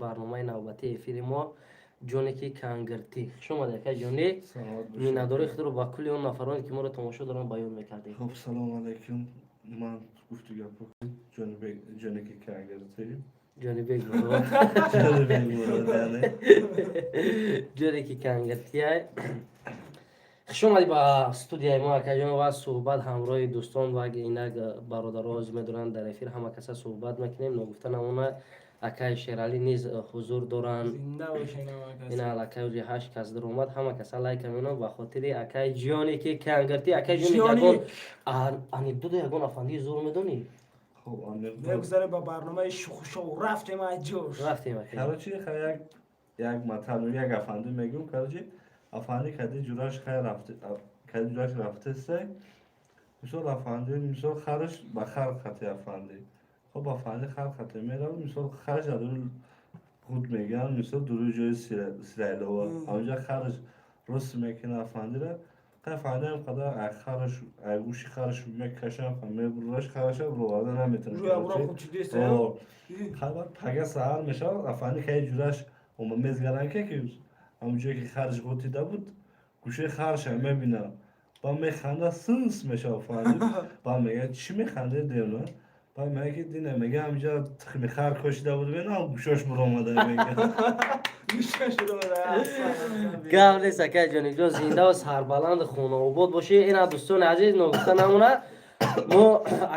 Барномаи навбатии эфири мо Ҷоники Кангиртӣ. Хуш омадед, ака Ҷони. Миннатдории худро ба кулли он нафароне, ки моро тамошо доранд, баён мекардем. Хуб, салом алайкум. Ман гуфту гапо Ҷоники Кангиртӣ. Ҷонибек Мурод. Ҷонибек Мурод, яъне. Ҷоники Кангиртия. Хуш омадӣ ба студияи мо, акаҷон, ва суҳбат ҳамроҳи дӯстон ва инак бародаро ҳозир медоранд дар эфир, ҳама каса суҳбат мекунем. Ногуфта намонад, акаи Шералӣ низ ҳузур доранд. Ина аллакай узи ҳашт кас даромад. Ҳама каса лайка мекунанд ба хотири акаи Ҷоники Кангиртӣ. Акаи Ҷони, ягон анекдота, ягон афандии зур медонӣ? Мегузарем ба барномаи шухшоу. Рафтем аз ҷош. Рафтем. Короче, як матал, як афанди мегӯм. Короче, афанди кади ҷураш хай рафте, кади ҷураш рафтесте. Мисол, афанди, мисол, хараш ба хар хати афанди. Хоб, афанди хар хати меравад. Мисол, хараш дар худ мегӯянд, мисол, дуруи ҷои Сирайлова, ҳамҷа хараш рост мекунад афандира. Афанди ҳам қадар ай хараш, ай гӯши хараш мекашам, мебураш, хараша бироварда наметавонад. Пага саҳар мешавад, афанди каи ҷураш мезгаранд, ки ҳамон ҷое ки хараш ғутида буд, гӯшаи хараша мебинад. Ба механда, синс мешавад афанди. Баъд мегӯяд: «Чӣ механдед, девна?» Баъд мегӯяд, ки дина, мега, ҳамҷа тухми хар кошида буд, бинам, гӯшош буромада, мега. Гап нест, акай Ҷоникҷон, зиндаву сарбаланду хонаобод бошӣ. Ина, дӯстони азиз, ногуфта намонад, мо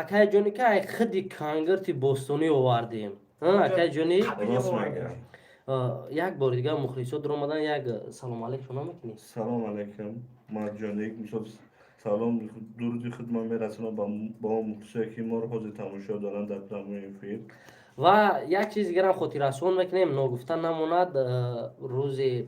акай Ҷоника ай худи Кангирти бостонӣ овардем. Акай Ҷони, як бори дигар мухлисо дуромадан, як салом алейкум намекунӣ? Салом алейкум. Ман Ҷоник, мисол, салом, дуруди худ ман мерасонам ба он мухлисое, ки моро ҳозир тамошо доранд дар прямой эфир. Ва як чиз дигарам хотиррасон мекунем. Ногуфта намонад, рӯзи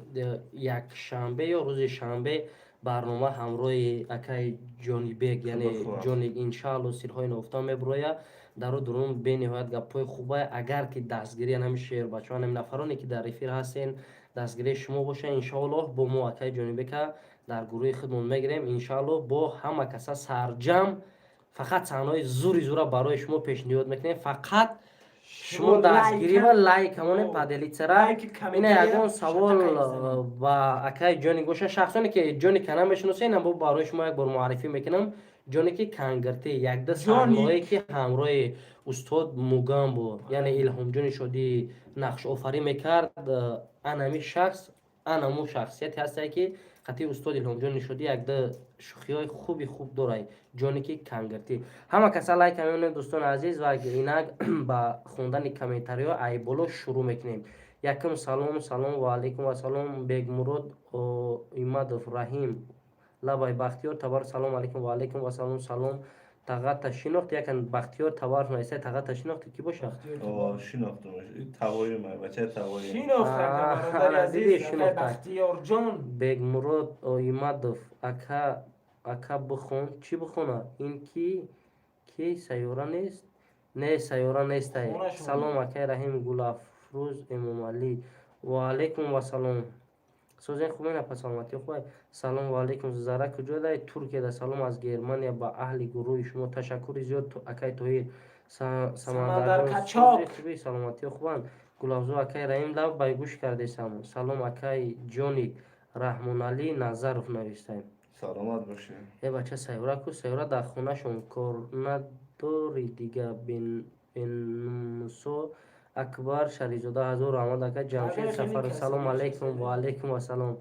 якшанбе ё рӯзи шанбе барнома ҳамроҳи акаи Ҷонибек, яъне Ҷоник, иншаалло, сирҳои ногуфта мебурояд. Дару дурун бениҳоят гапҳои хубе. Агар ки дастгирӣ ҳами шербачаҳо, ҳами нафароне, ки дар эфир ҳастен, дастгирии шумо боша, иншоаллоҳ, бо мо акаи Ҷонибека дар гурӯҳи худмон мегирем. Иншоаллоҳ, бо ҳама каса сарҷам фақат саҳнаҳои зури зура барои шумо пешниҳод мекунем. Фақат шумо дастгирӣ ва лайк ҳамоне, поделиться ра. Ина ягон савол ба акаи Ҷоник боша. Шахсоне, ки Ҷоника намешиносед, бо барои шумо як бор муаррифӣ мекунам. Ҷоники Кангиртӣ якда саҳнаҳое, ки ҳамроҳи устод Мугамбо, яъне Илҳомҷони Шодӣ, нақшофарӣ мекард, анами шахс, анаму шахсияте ҳастае, ки қатъи устод Илҳомҷони Шодӣ якда шӯхиҳои хуби хуб дорад. Ҷоники Кангиртӣ. Ҳама каса лайк мемонем, дӯстони азиз, ва инак ба хондани комментариҳо айболо шурӯъ мекунем. Якум салом. Салом ва алайкум вассалом, Бегмурод Имадов Раҳим лабай Бахтиёр Табар. Салом алайкум. Ва алайкум вассалом. Салом. Тағата шинохт? Якан Бахтиёр Табар нависта, тағата шинохти, ки боша? Шинохтам. Бегмурод Оимадов: «Ака, ака, бихон». Чӣ бихона? Ин ки сайёра нест? Не, сайёра нестай. Салом, акай Раҳим. Гулафрӯз Эмомалӣ. Ва алайкум вассалом. Созен, хубен, апа? Саломатӣ хубай? Салом ва алайкум. Зара куҷо дай? Туркияда. Салом аз Германия ба аҳли гурӯҳи шумо. Ташаккури зиёд, акай Тоҳир. Самандархуби, саломатӣ хубанд. Гулафзо: «Акай Раҳим, лаб байгӯш кардесам». Салом, акай Ҷоник. Раҳмоналӣ Назаров навистаем. Саломат бошед. Э бача, сайёра ку? Сайёра дар хонашон кор надори дига. Бенмусо Акбар Шарифзода: «Ҳазор раҳмат, ака Ҷамшед Сафаров». Салом алайкум. Ва алайкум ассалом.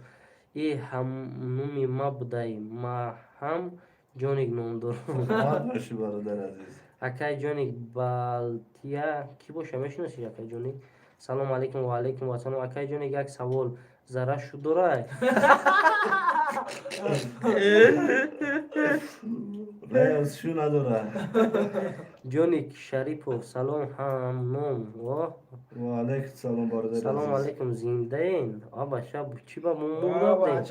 И ҳамнуми ма будай, ма ҳам Ҷоник ном дорам. Саломат бошӣ, бародар азиз. Акай Ҷоник, Балтия кӣ боша, мешиносӣ, акай Ҷоник? Салом алайкум. Ва алайкум ассалом. Акай Ҷоник, як савол: зара шу дорай? Не, шу надорад. Ҷоник Шарипов: «Салом, ҳамном». Ва алайкум салом, бародар. Салом алайкум, зиндаен? Абаша, чӣ ба мумурдем?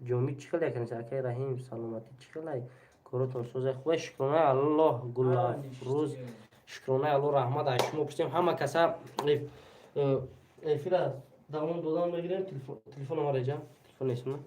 Ҷомид чӣ хеле яканест? Акай Раҳим, саломатӣ чӣ хелай? Коротон созай, хубай? Шукронаи Аллоҳ. Гулафрӯз: «Шукронаи Аллоҳ, раҳмат, аз шумо пурсем». Ҳама каса эфира давом додан мегирем. Телефон омадаҷа, телефон нестна.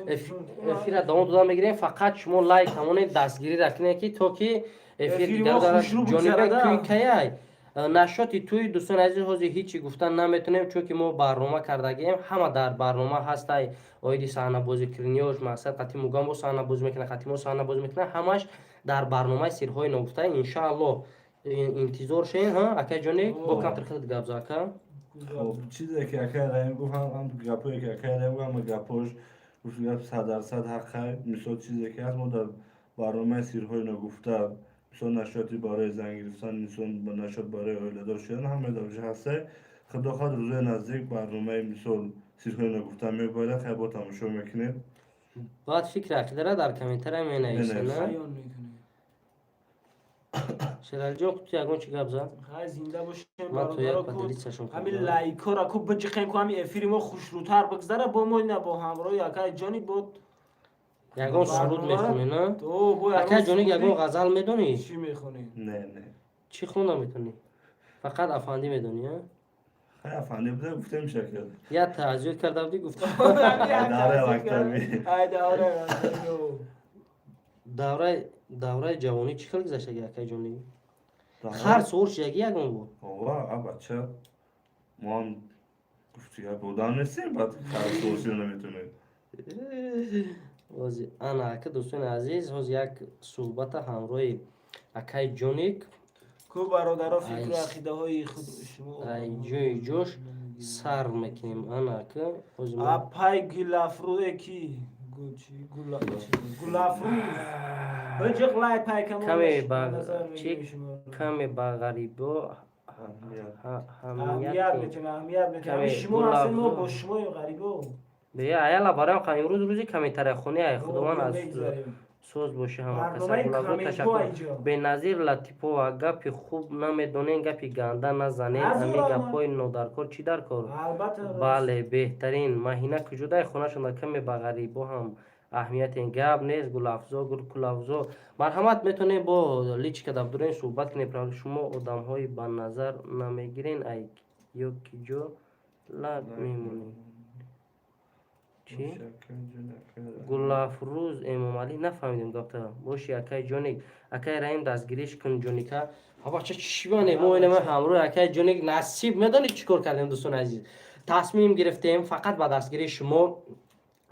Эфира давом додан мегирем. Фақат шумо лайк ҳамоне, дастгирӣ кунед, ки то ки эфир дигар. Ҷонибек куй каяй? Нашоти тӯи, дӯстони азиз, ҳозир ҳичи гуфтан наметонем, чунки мо барнома кардагием, ҳама дар барнома ҳастай. Оиди саҳнабозӣ кирниёш, мақсад, қати мугам бо саҳнабозӣ мекунад, қати мо саҳнабозӣ мекунад, ҳамаш дар барномаи «Сирҳои ногуфта», иншааллоҳ, интизор шен. Акай ҷоне, бо камтар хеле гап за, ака. Хоб, чизе ки акай Раҳим гуфт, ҳам гапое ки акай Раҳим гуфт, ҳама гапош гуфт, гап 100% ҳаққай. Мисол, чизе ки ҳаст, мо дар барномаи «Сирҳои ногуфта», мисол, нашоти барои зан гирифтан, мисол, нашот барои оиладор шудан, ҳама дар оҷа ҳастай. Худо хоҳад, рӯзои наздик барномаи, мисол, «Сирҳои ногуфта» мебояд, хай бо тамошо мекунед. Баъд фикри ақидара дар комментария менависед. Менависед. Баён мекунем. Шералиҷон, ту ягон чӣ гап зад? Хай, зинда бошем. Ман то як Бародаро, ку поделиться шон. ҳамин лайкора ку биҷиқем, ку ҳамин эфири мо хушрӯтар бигзара. Бо мо ина бо ҳамроҳи акай ҷони бод. Ягон суруд мехонӣ, на? То бо ягон Акай ҷоник, суруди- ягон ғазал медонӣ? Чӣ мехонем? Не, не. Чӣ хонда метонӣ? Фақат «Афандӣ» медонӣ, а? Хай, «Афандӣ» буда, гуфтем шакл. Я таъзиёт карда будӣ, гуфт. Давраи мактабӣ. Ай, давраи мактабӣ. Давраи ҷавонӣ чӣ хел гузаштаги, акай ҷоник? Хар суор шидаги ягон бор? Ова, а бача, мо ҳам гуфти гап одам нестем, баъд хар суор наметонем. Ҳозир ана, ака, дӯстони азиз, ҳозир як суҳбата ҳамроҳи акай ҷоник. Ку, бародаро, фикру Ай, ақидаҳои худ шумо. Ай, ҷои ҷош сар мекунем, ана, ака, ҳозир Апай Гулафрӯе ки чи Гулафрӯз биҷиқ лай пайкамо. Каме каме ба ғарибо аҳамият метем, аҳамият метем. Шумо ҳастем, мо бо шумоем, ғарибо. Бе аяла бароям имрӯз рӯзи комментарияхонӣ, ай, Худованд аз соз боши ҳама каса. Ташаккур. Беназир Латипова: гапи хуб намедонен, гапи ганда назанен, ҳамин гапҳои нодаркор чӣ дар кор? Бале, беҳтарин. Маҳина куҷодай, хонашонда? Каме ба ғарибо ҳам аҳамиятен, гап нест. Гулафзо, Гулкулафзо, марҳамат, метавонем бо личка дабдурен суҳбат кунем. Шумо одамҳои ба назар намегирен, ай ё ки ҷо лаб мемонед? Чӣ, Гулафрӯз Эмомалӣ, нафаҳмидем гапта. Боши, акай ҷоник. Акай Раҳим, дастгириш кун ҷоника. Бача, чӣ бане, мо инама ҳамроҳи акай ҷоник насиб. Медонед, чӣ кор кардем, дӯстони азиз? Тасмим гирифтем, фақат ба дастгирии шумо,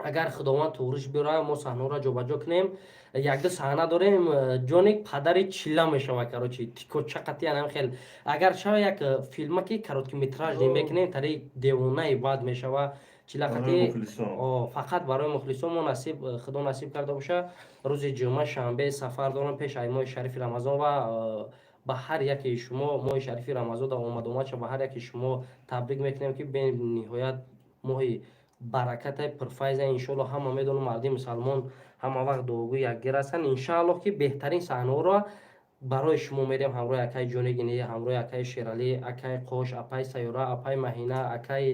агар Худованд туғриш биёрад, мо саҳнаро ҷобаҷо кунем. Якду саҳна дорем, ҷоник падари чилла мешавад. Короче, тикочақати анам хел агар шава, як филмаки короткометражный мекунем, тари девонаи бад мешава. Чилақати фақат барои мухлисон мо насиб, Худо насиб карда боша, рӯзи ҷумъа, шанбе сафар дорам пеш ай моҳи шарифи Рамазон ва ба ҳар яке шумо моҳи шарифи Рамазон дар омадомадша ба ҳар яке шумо табрик мекунем, ки бениҳоят моҳи бараката, пурфайза. Иншоалло, ҳама медонам, марди мусалмон ҳама вақт дуогӯи якгир ҳастанд. Иншааллоҳ, ки беҳтарин саҳнаҳоро барои шумо мерем ҳамроҳи акаи ҷонигини, ҳамроҳи акаи Шералӣ, акаи Қош, апаи Сайёра, апаи Маҳина, акаи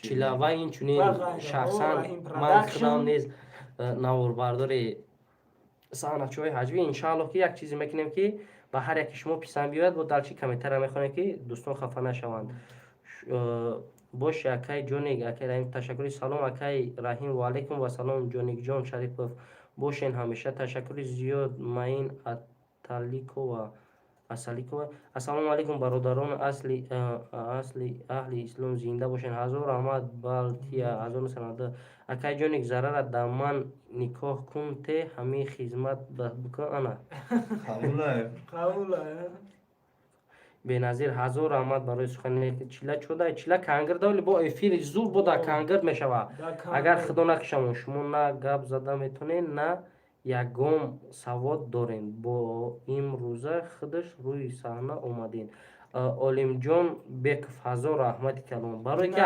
Чила ва инчунин шахсан ман худам низ наворбардори саҳначаҳои ҳаҷвӣ. Иншааллоҳ, ки як чизе мекунем, ки ба ҳар яке шумо писанд биёяд. Бо далчи комментария мехонем, ки дӯстон хафа нашаванд. Боши, акаи ҷоник, акаи Раҳим, ташаккури. Салом, акаи Раҳим. Ваалайкум вассалом, Ҷоникҷон Шарипов, бошен ҳамеша. Ташаккури зиёд. Маин Аталикова, Асаликова: ассалому алайкум, бародарон, асли аҳли ислом, зинда бошен. Ҳазор раҳмат. Балтия 1992: акаи ҷоник, зарара да ман никоҳ кун, те ҳамин хизмат бикун, ана. Қабулай. Беназир, ҳазор раҳмат барои сухани. Чила чодай, чила кангир давли, бо эфири зур бо да кангир мешава. Агар Худо накушамон, шумо на гап зада метонед, на ягон савод дорем, бо имрӯза худаш рӯи саҳна омадем. Олимҷон Беков, ҳазор раҳмати калом, барое ки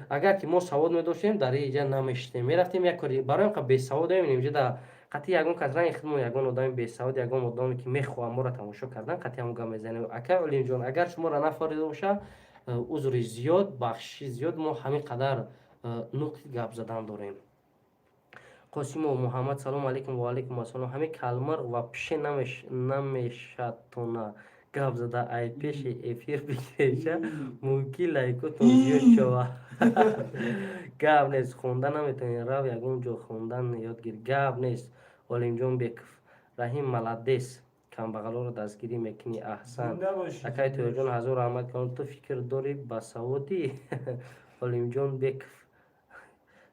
агар ки мо савод медоштем, дар инҷа намешитем, мерафтем як кори. Барои ка бесаводем, инҷа да қатъи ягон кас ранги худмон, ягон одами бесавод, ягон одаме, ки мехоҳам моро тамошо кардан, қатъи ҳамон гап мезанем. Ака Олимҷон, агар шуморо нафарида боша, узри зиёд, бахшиши зиёд, мо ҳамин қадар нуқти гап задан дорем. Қосимов Муҳаммад: салому алайкум. Ва алайкум ассалом. Ҳамин калмар вообще намешатона гап зада, ай пеши эфир бикеша, мумкин лайкотон зиёд шава. Гап нест, хонда наметавонӣ, рав ягон ҷо хондан ёд гир. Гап нест, Олимҷон Беков. Раҳим, молодец. Камбағалоро дастгирӣ мекунӣ, аҳсан. Зинда бошӣ. Акай Тоҳирҷон, ҳазор раҳмат калон. Ту фикр дорӣ ба саводӣ? Олимҷон Беков,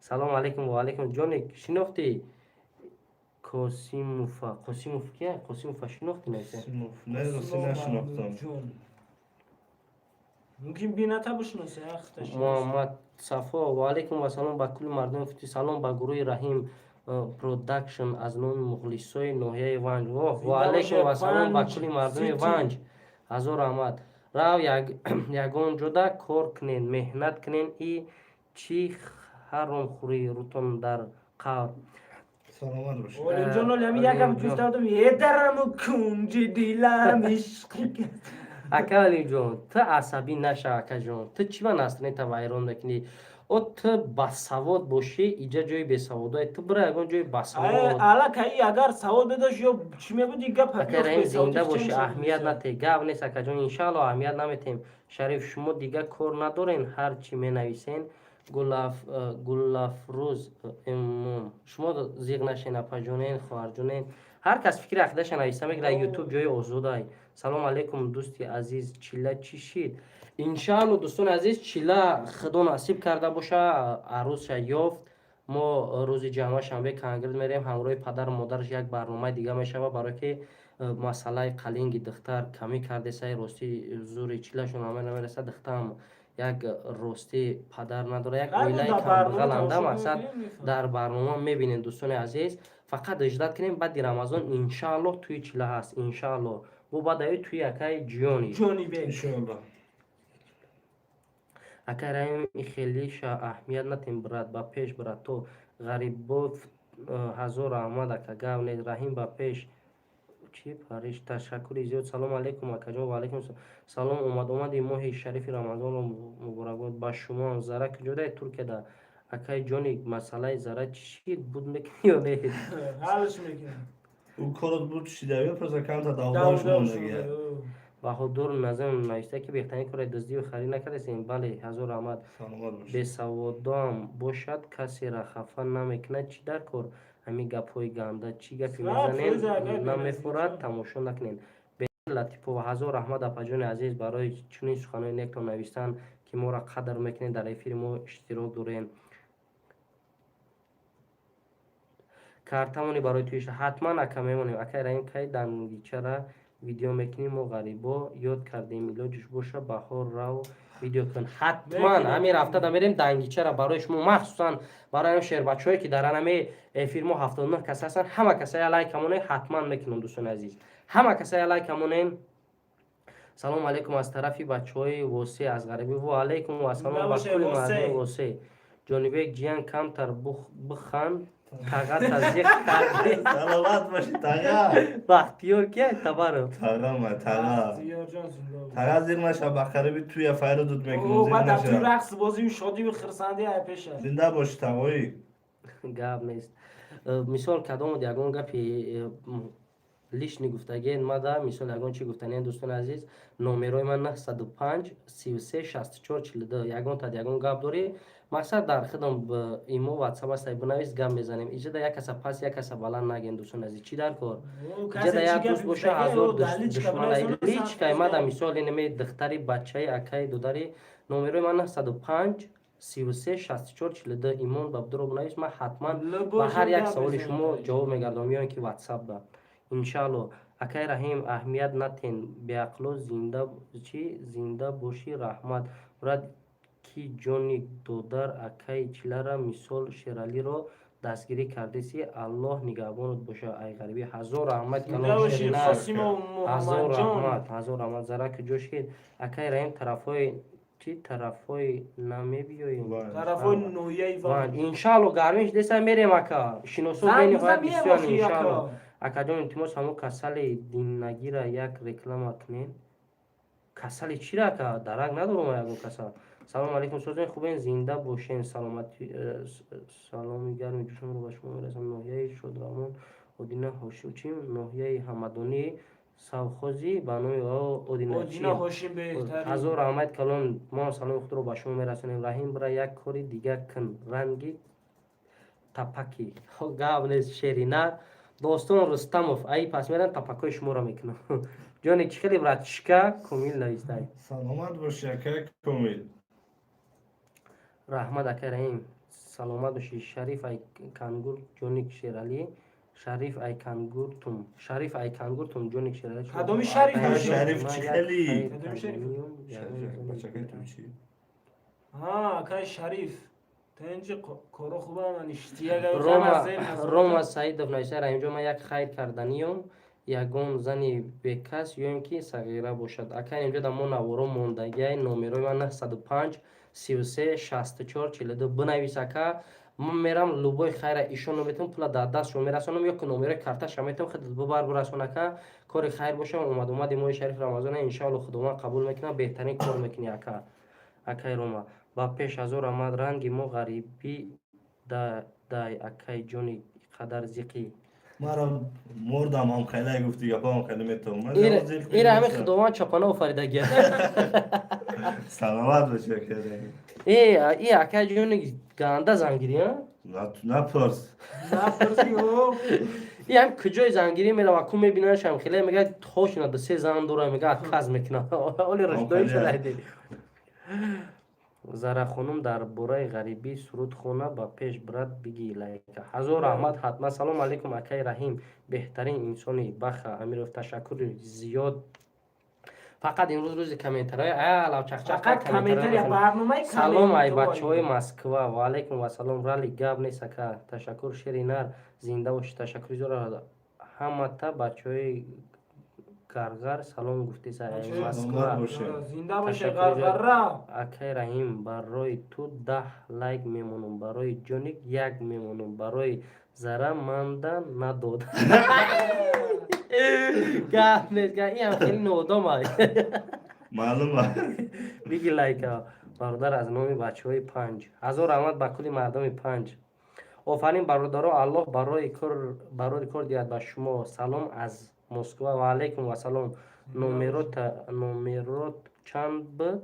салом алейкум. Ва алейкум. Ҷоник, шинохтӣ Косимуфа? Қосимов кия? Қосимуфа шинохтӣ, нависа. Қосимов. Не, рости нашинохтам. Ҷон. Мумкин бината бишносе, ахта. Муҳаммад Сафо, ва алейкум вассалом ба кулли мардуми фути. Салом ба гурӯҳи Раҳим Продакшн аз номи мухлисои ноҳияи Ванҷ. Воҳ, ва алейкум вассалом ба кулли мардуми Ванҷ, ҳазор раҳмат. Рав, ягон ҷода кор кунен, меҳнат кунен. И чӣ ҳаромхӯрӣ рӯтон дар қавр. Саломат бошед. Олимҷон, оли ҳами якам Олимҷон. Ҷустадум едараму кунҷи дилам ишқи. Ака Олимҷон, ту асабӣ наша, акаҷон. Ту чӣ ба настроение та вайрон мекунӣ? О, ту басавод бошӣ, иҷа ҷои бесаводое. Ту бира ягон ҷои басавод. Аллакай агар савод медошт ё чӣ мебуд, и гап. Ака Раҳим, зинда бошӣ, аҳамият нате. Гап нест, акаҷон, иншаалло, аҳамият наметем. Шариф, шумо дига кор надорен, ҳар чӣ менависен. Гуллафрӯз эмом, шумо зиғ нашен, апаҷонен, хоҳарҷонен. Ҳар кас фикри ақидаша нависта мегирад, Ютуб ҷои озодай. Салом алейкум, дӯсти азиз. Чила чӣ шид? Иншаалло, дӯстони азиз, чила худо насиб карда боша, арӯзша ёфт. Мо рӯзи ҷамъа, шанбе, Кангирд мерем ҳамроҳи падару модараш. Як барномаи дига мешава, барое ки масъалаи қалинги духтар камӣ кардесай. Ростӣ, зури чилашон ҳама намереса. Духтарам як ростӣ падар надора, як оилаи камбағаланда. Мақсад, дар барнома мебинем, дӯстони азиз. Фақат ждать кунем, баъди Рамазон, иншааллоҳ, тӯи чила ҳаст, иншааллоҳ. Бо баъдаи тӯи акаи Ҷиони. Ҷонибек. Иншоаллоҳ. Акай Раҳим, хелиша аҳамият натем, брат, ба пеш, брат. То Ғарибов, ҳазор раҳмат, ака. Гап нест, Раҳим, ба пеш. Чӣ Париж, ташаккури зиёд. Салом алейкум, акаҷон. Ва алейкум салом. Омад омади моҳи шарифи Рамазонро муборакбод ба шумоам. Зара куҷодай? Туркияда. Акаи ҷони, масъалаи зара чӣ шид? Буд мекунӣ ё не? Ҳалш мекунам. Ӯ корот буд шидави, просто камта давдавш мондагия. Баҳодур Назим нависта, ки беҳтарин кори дуздию харӣ накардастем. Бале, ҳазор раҳмат. Саломат бошед. Бесаводоам бошад, касера хафа намекунад. Чӣ дар кор ҳамин гапҳои ганда? Чӣ гапе мезанем, намефорад, тамошо накунед. Латипова, ҳазор раҳмат, апаҷони азиз, барои чунин суханои нектон навистан, ки моро қадр мекунед, дар эфири мо иштирок дорем. Картамони барои туиша ҳатман, ака, мемонем. Акай Раҳим, кай дангичара видео мекунем? Мо ғарибо ёд кардем. Илоҷиш боша, баҳор рав, видео кун. Ҳатман, ҳамин рафтада мерем дангичара барои шумо, махсусан барои ҳам шербачаҳое, ки дар анами эфир мо 79 кас ҳастанд. Ҳама касая лайкамонен, ҳатман мекунам, дӯстони азиз, ҳама касая лайкамонен. Салому алейкум аз тарафи бачаҳои Восе, аз ғарибӣ. Ва алейкум вассалом ба кулли мардуми Восе. Ҷонибек ҷиян, камтар биханд, тага тазиқ карди. Саломат бошӣ, тага. Бахтиёр кия табаров. Тагама, тага. Тага, зир наша, ба қариби туя файро дуд мекунам. Баъд дар туй рақс бозию шодию хирсандӣ ай пеша. Зинда бошӣ, тагои. Гап нест. Мисол, кадомуд ягон гапи лишний гуфтагиен мада, мисол, ягон чи гуфтаниен, дӯстони азиз, номерои ман 905 33 64 42. Ягон тад ягон гап дорӣ, мақсад, дар худам имо, Ватсап аст, бинавис, гап мезанем. Иҷода як каса пас, як каса баланд наген, дӯстони азиз. Чӣ дар кор? Иҷода як дӯст боша, ҳазор душман. Личка и мада, мисол, инаме духтари, бачаи, акаи, додари, номерои ман 905 33 64 42. Имон ба бинавис, ман ҳатман ба ҳар як саволи шумо ҷавоб мегардонам ё ин ки Ватсап ба, иншаалло. Акай Раҳим, аҳамият натен беақло. Зинда чӣ, зинда бошӣ, раҳмат, брат. Ки ҷони додар, акаи чилара, мисол, Шералиро дастгирӣ кардеси, Аллоҳ нигаҳбонат боша. Ай ғарибӣ, ҳазор раҳмат. Ҳазор раҳмат, ҳазор раҳмат. Зара куҷо шид? Акай Раҳим, тарафҳои чӣ, тарафҳои намебиёем? Тарафҳои ноҳияи. Иншаалло, гармиш деса, мерем, ака. Шиносо бениҳоят бисёр, иншаалло. Акаҷон, илтимос, ҳамон касали диннагира як реклама кунед. Касали чира, ака? Дарак надорам ягон касал. Салому алейкум, созен, хубен, зинда бошен, саломати. Саломи гарми ҷӯшонро ба шумо мерасам. Ноҳияи Шодравон, Одина Ҳошим. Чи, ноҳияи Ҳамадонӣ, совхози ба номи Одина. Ҳазор раҳмат калон, мо саломи худро ба шумо мерасонем. Раҳим, бира, як кори дига кун, ранги тапаки. Гап нест, шерина. Достон Рустамов, ай пас мерам, тапакои шуморо мекунам. Ҷоне, чӣ хеле, братишка? Комил навистай. Саломат бошӣ, акай Комил. Раҳмат, акай Раҳим, саломат бошӣ. Шариф ай Кангур, Ҷоник Шералӣ. Шариф ай Кангуртум, Шариф ай Кангуртум, Ҷоник Шералӣ. Кадоми Шариф? Шариф чӣ хели? Кадоми Шариф? Бачакаи ту чӣ? Ҳа, акай Шариф, тенҷи, коро хуба ништияга. Рома Саидов нависта: «Раҳимҷон, ман як хайр карданиём, ягон зани бекас ё ин ки сағира бошад». Ака, инҷо да мо наворо мондагиай. Номерои ман 905 33 64 42. Бинавис, ака, ман мерам, любой хайра ишон метавон, пула дар дастшон мерасонам ё ки номерои карташа метавон, худат бубар, бирасон, ака. Кори хайр боша. Омадомади моҳи шариф Рамазона, иншоалло, Худованд қабул мекунад. Беҳтарин кор мекунӣ, ака. Акай Рома, ба пеш, ҳазор раҳмат. Ранги мо ғарибӣ дай, акай ҷони, қадар зиқӣ. Мара мурдам, ҳам хеле гуфти, гапам хеле метавонам. Ира ҳамин Худованд чапана офаридагия. Саломат бошӣ, акай. Э, и акай ҷони, ганда зангирӣ, а? Напурс. Напурси. И ҳам куҷои зангирӣ мерава, ку мебинашам, хеле мега, тошина ду се зан дора, мега, отказ мекуна. Оли рашдои шудаиди. Зарахонум дар бораи ғарибӣ суруд хона. Ба пеш, брат, биги лайка. Ҳазор раҳмат, ҳатман. Салом алейкум, акаи Раҳим, беҳтарин инсони. Баха Амиров, ташаккури зиёд. Фақат имрӯз рӯзи комментарҳои алав чахчах. Салом, ай бачаҳои Москва. Ваалайкум вассалом. Рали, гап нест, ака, ташаккур. Шери нар, зинда бошӣ, ташаккури зиёд. Ҳамата бачаҳои Гарғар салом гуфтеса, Москва. Акай Раҳим, барои ту 10 лайк мемонам, барои Ҷоник як мемонам, барои Зара манда надод. Гап нест, иам хеле нодома. Маълум. Биги лайка, бародар, аз номи бачаҳои Панҷ. Ҳазор раҳмат ба кулли мардуми Панҷ. Офарин, бародаро, Аллоҳ барори кор диҳад ба шумо. Салом аз Москва. Ва алайкум вассалом. Номерот чанд буд?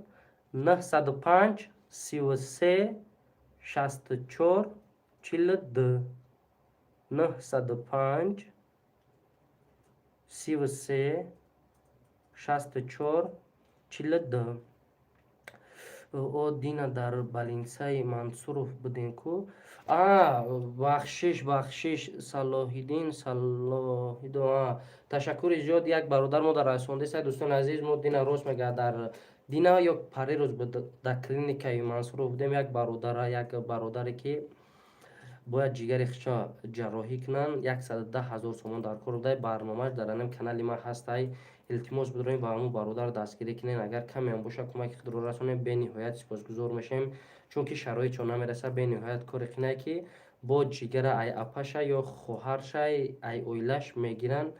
905 33 64 42. 905 33 64 42. О, дина дар больницаи Мансуров будем ку. А, бахшиш, бахшиш, Салоҳиддин Салоҳидо, ташаккури зиёд. Як бародар мо дар расондеса. Дӯстони азиз, мо дина, рост мега, дар дина ё парерӯз буд, дар клиникаи Мансуров будем. Як бародара, як бародаре ки бояд ҷигари худша ҷарроҳӣ кунанд, 110 000 сомон дар кор буда. Барномааш дар анам канали ман ҳастай. Илтимос бидорем, ба ҳамун бародар дастгирӣ кунем. Агар камеам боша, кӯмаки худро расонем, бениҳоят сипосгузор мешавем, чунки шароитшон намерасад. Бениҳоят кори қинае, ки бо ҷигара ай апаша ё хоҳарша, ай оилаш мегиранд.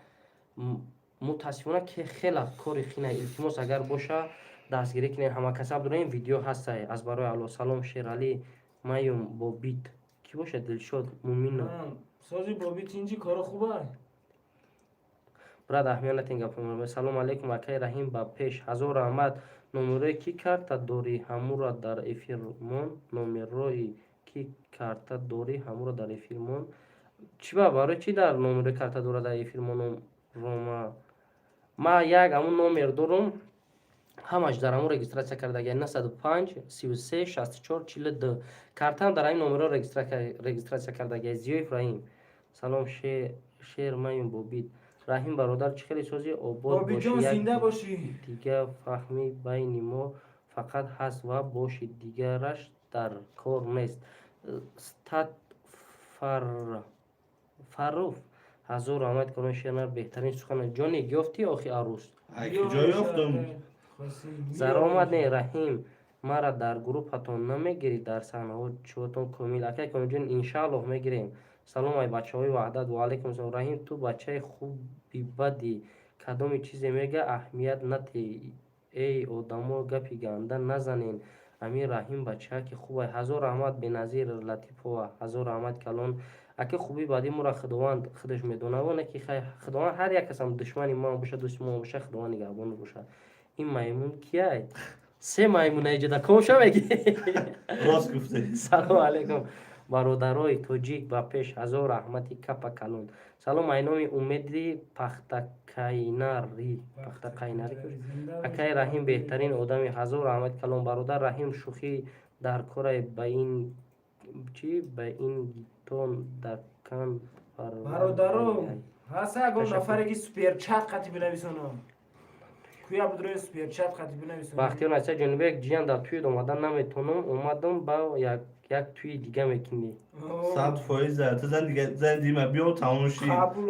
Мутаассифона, ки хела кори қинае. Илтимос, агар боша, дастгирӣ кунем. Ҳамакасаб дорем, видео ҳастай. Аз барои Алло. Салом, Шералӣ Маюм Бобит кӣ бошад? Дилшод Муминов. Сози, Бобит, инҷи коро хуба. Брат, аҳамият натин гапо. Салом алейкум, акай Раҳим, ба пеш. Ҳазор раҳмат. Номерои ки карта дорӣ, ҳамура дар эфир мон. Номерои ки карта дорӣ, ҳамура дар эфир мон. Чӣ ба, барои чӣ дар номерои карта дора дар эфир монам? Рома, ма як ҳамун номер дорум, ҳамаш дар ҳамун регистрация кардагия: 905 33 64 42. Картаам дар ҳамин номерҳо регистрация кардагия. Зиёев Раҳим, салом. Шер Маюм Бобит. Раҳим бародар, чӣ хеле сози, обод бошӣ. Дига фаҳмӣ байни мо фақат ҳаст ва боши, дигараш дар кор нест. Стат Фарруф, ҳазор раҳмат кунон. Шернар, беҳтарин сухан. Ҷони, ёфтӣ охи арӯс? Куҷо ёфтум? Заромад не. Раҳим, мара дар группатон намегирӣ, дар саҳнаҳо чиотон? Комил, акай Комилҷон, иншааллоҳ, мегирем. Салом, ай бачаҳои Ваҳдат. Ваалайкум салом. Раҳим, ту бачаи хуби бадӣ, кадоми чизе мега, аҳамият натӣ. Эй одамо, гапи ганда назанен, амир Раҳим бачаки хубай. Ҳазор раҳмат. Беназир Латипова, ҳазор раҳмат калон. Аки, хуби баъди моро Худованд худаш медонад, оне ки Худованд ҳар як касам, душмани мо боша, дӯсти мо боша, Худованд нигаҳбон бошад. Ин маймун кияй? Се маймуна иҷода комша меги. Рост гуфтӣ. Салому алайкум. Бародарои тоҷик, ба пеш! Ҳазор раҳмати капа калон. Салом, айноми Умеди Пахтакайнари. Пахтакайнари. Акай Раҳим беҳтарин одами. Ҳазор раҳмати калон, бародар Раҳим. Шӯхӣ дар корай, ба ин чи, ба ин гитон дакан. Бародаро, ҳаста ягон нафаре, ки суперчат қати бинависонам? Куя будрои суперчат қати бинависонам. Бахтиёр Насир Ҷонибек: ҷиян, дар тӯи омадан наметонам, омадам, ба як тӯи дига мекунӣ. 100%. Ту зан дига, зан дима биё, тамом ши. Қабул.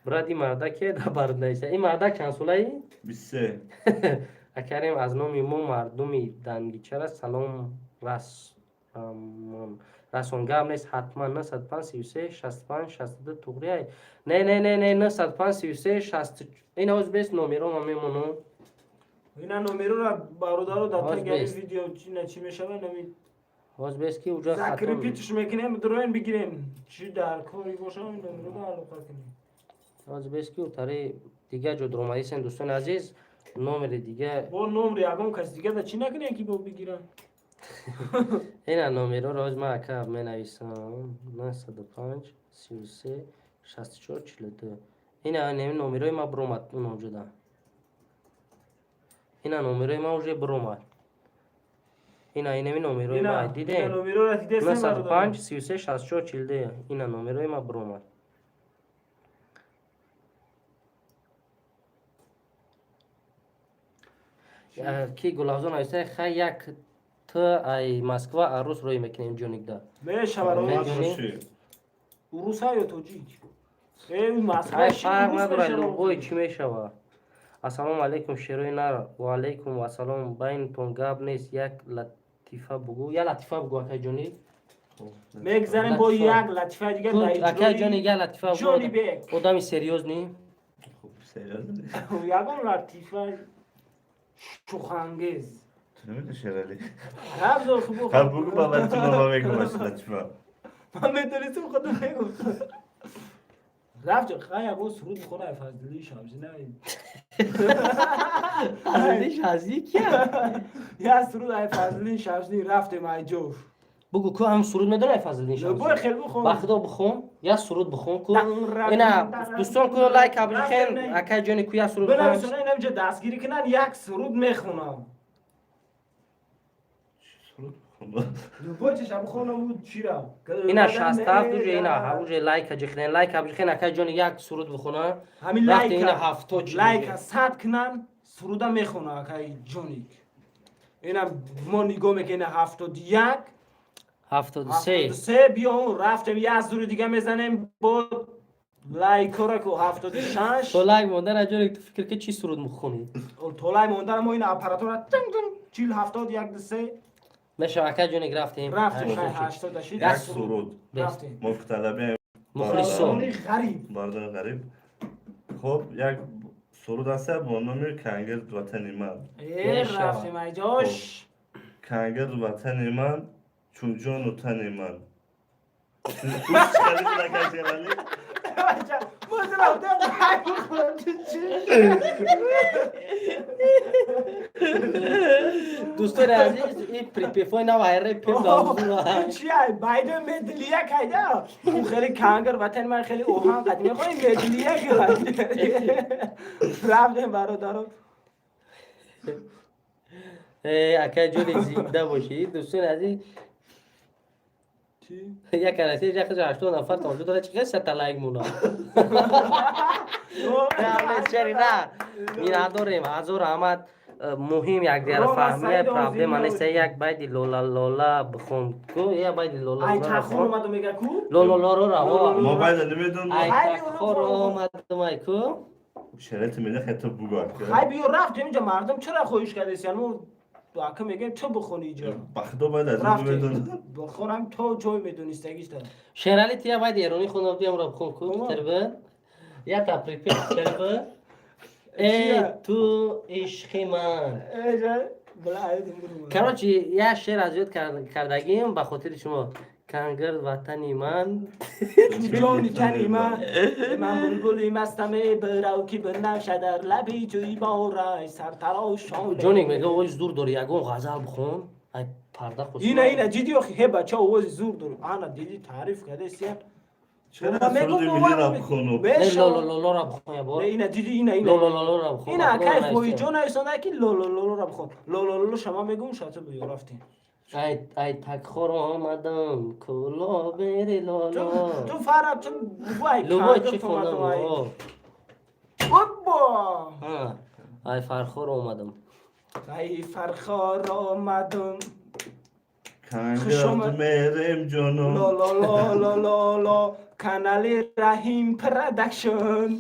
Брат, ин мардак ке да бардаиса? Ин мардак чанд солаи? 23. Акарем, аз номи мо мардуми Дангичара салом расамон расон. Гап нест, ҳатман. 905 33 65 62 туғриай? Не, не, не, не, 905 33 60. Ин ҳоз бес номеро ма мемонам. Ина номерора, бародаро, дар Ҳоз таги бес. видео чи на чи мешава, нами Ҳоз бес ки уҷа хато. Закрепить ш мекунем, дроен бигирем, чи дар кори боша, ин номеро алоқа кунем. Ҳоз бес ки утари дига ҷо дуромадисен, дӯстони азиз, номери дига. Бо номри ягон кас дига да чи накунем, ки бо бигирам. Ина номероро ҳоз ман, ака, менависам: 905 33 64 42. Ина номерои ма биромад уноҷода. Ина номерои ма уже биромад. Ина инами номерои ма дидем. Номерора дидесем. 905 33 64 42. Ина номерои ма биромад. Ки Гулафзон нависта: хай, як т ай Москва арӯс рӯй мекунем ҷоникда. Мешава. Мешава. Уруса ё тоҷик? Э, Москва. Ай, фарқ надорад, любой чӣ мешава. Ассалому алайкум, шерои нар. Ва алайкум ассалом. Байнтон гап нест, як латифа бугӯ, як латифа бугӯ, акай ҷони. Мегзарем бо як латифа дига дар Акай ҷони, як латифа бугӯ. Ҷонибек. Одами серьёзный. Хуб, серьёзно. Ягон латифа шӯхангез. Ту намедонӣ, Шерали? Ҳабзо хуб. Ҳар бугӯ, ба латифа ма мегӯм аш латифа. Ман медонистам, худо мегуфт. Рафт, хай, ягон суруд бихона, Фазлили Шамси на. Фазлили Шамси кия? Я суруд ай Фазлили Шамси, рафтем ай ҷош. Бугӯ ку, ҳам суруд медонӣ ай Фазлиддин Шамси? Бой, хел бихон. Ба худо, бихон, як суруд бихон ку. Ина дӯстон, ку лайк абрихен, акай ҷони, ку як суруд бихон. Бинависона, инамҷа дастгирӣ кунан, як суруд мехонам. Суруд бихонам. Бой, чеша бихонам, чира? Ина 67 уже, ина уже лайка ҷихнен, лайк абрихен, акай ҷони як суруд бихона. Ҳамин. Рафте, ина Лайка 70 чил. Лайка 100 кунан, суруда мехона акай ҷоник. Ина мо нигоҳ мекунем, ина 71. 73. 73. Биё, рафтем, як зури дига мезанем бо лайкора ку, 76. То лайк мондан, ҷоник, ту фикр ки чӣ суруд мехонӣ? То лайк мондан мо ина аппаратура тинг тинг чил, ҳафтод, як, ду, се. Мешава, акай ҷоник, рафтем. Рафтем, шай, 86. Як суруд. Рафтем. Мувофиқталаби. Мухлисон. Ғариб. Мардони ғариб. Хуб, як суруд аст бо номи «Кангир ватани ман». Э, рафтем айҷош. Кангир ватани ман, чун ҷону тани ман. Чӣ кардӣ, Шералӣ? Мо рафтем. Чӣ? Дӯстони азиз, ин припев ҳои нав айре пев. Чи ай байдо медлия кайда, ӯ хеле «Кангар ватани ман», хеле оҳанг қадим мехоҳи, медлия рафтем, бародаро. Акай ҷони, зинда бошӣ. Дӯстони азиз, як араси 180 нафар тамошо дорад, чӣ қадр сата лайк мона чери на миннатдорем. Ҳазор раҳмат. Муҳим якдигара фаҳмия, проблема нест. Як байди «Лола лола» бихон ку, як байди «Лола». Ай тахор омаду мега ку. «Лололоро». Мо байда намедонам. Ай тахор омадум, ай ку. Шароити меда, хай, ту бугӯ. Хай, биё, рафтем. Инҷа мардум чара хоҳиш кардест, мо ака мегӯем, ту бихони иҷо. Ба худо, байда аз намедонам. Бихонам, то ҷой медонистагишта. Шерали, ти як байди эронӣ хондам, биям ро бихон ку, тербе як та припев, тербе. Эй ту ишқи ман. Короче, як шеър аз ёд кардагим ба хотири шумо: «Кангир ватани ман». Ҷони тани ман, ман булбули мастаме, бирав ки бинавша дар лаби ҷӯйборай сартарошон. Ҷоник мега, ой, зур дори, ягон ғазал бихон. Ай парда. Ина, ина, ҷиддӣ, охи, ҳе, бача овози зур дорӣ. Ана, диди, таъриф кардеси. Чара суруди миллиро бихону? Лолололора бихон я бор. Ина, диди, ина, ина. Лолололора бихон. Ина, акай Фоиҷон нависонда, ки лолололора бихон. Лолололо шама мегум, шато биё, рафтем. Ай, ай, такхор омадам, куло бери лоло. Ту фара, ту вай. Любой чи хонам. Оббо. Ай фархор омадам. Ай фархор омадам. Кангард мерем, ҷоном. Лолололололо, канали Раҳим Продакшн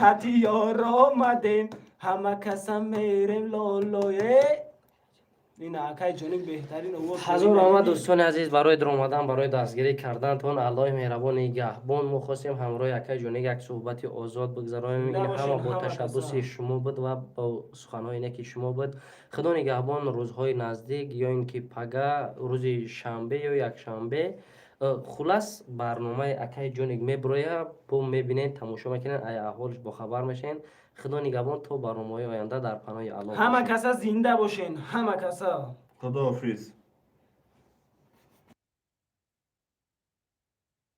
катиёр омадем, ҳама каса мерем лолое. Ина, акай ҷониб, беҳтарин овоз. Ҳазор раҳмат, дӯстони азиз, барои даромадан, барои дастгирӣ кардантон. Аллоҳи меҳрабон нигаҳбон. Мо хостем ҳамроҳи акай ҷониб як суҳбати озод бигзаронем. Ин ҳама бо ташаббуси шумо буд ва бо суханҳои неки шумо буд. Худо нигаҳбон. Рӯзҳои наздик ё ин ки пага, рӯзи шанбе ё якшанбе, хулас, барномаи акаи ҷоник мебирояд, бо мебинед, тамошо мекунед, ай аҳволш бохабар мешавед. Худо нигаҳбон, то барномаҳои оянда, дар паноҳи Аллоҳ. Ҳама каса зинда бошен, ҳама каса. Худоҳофиз.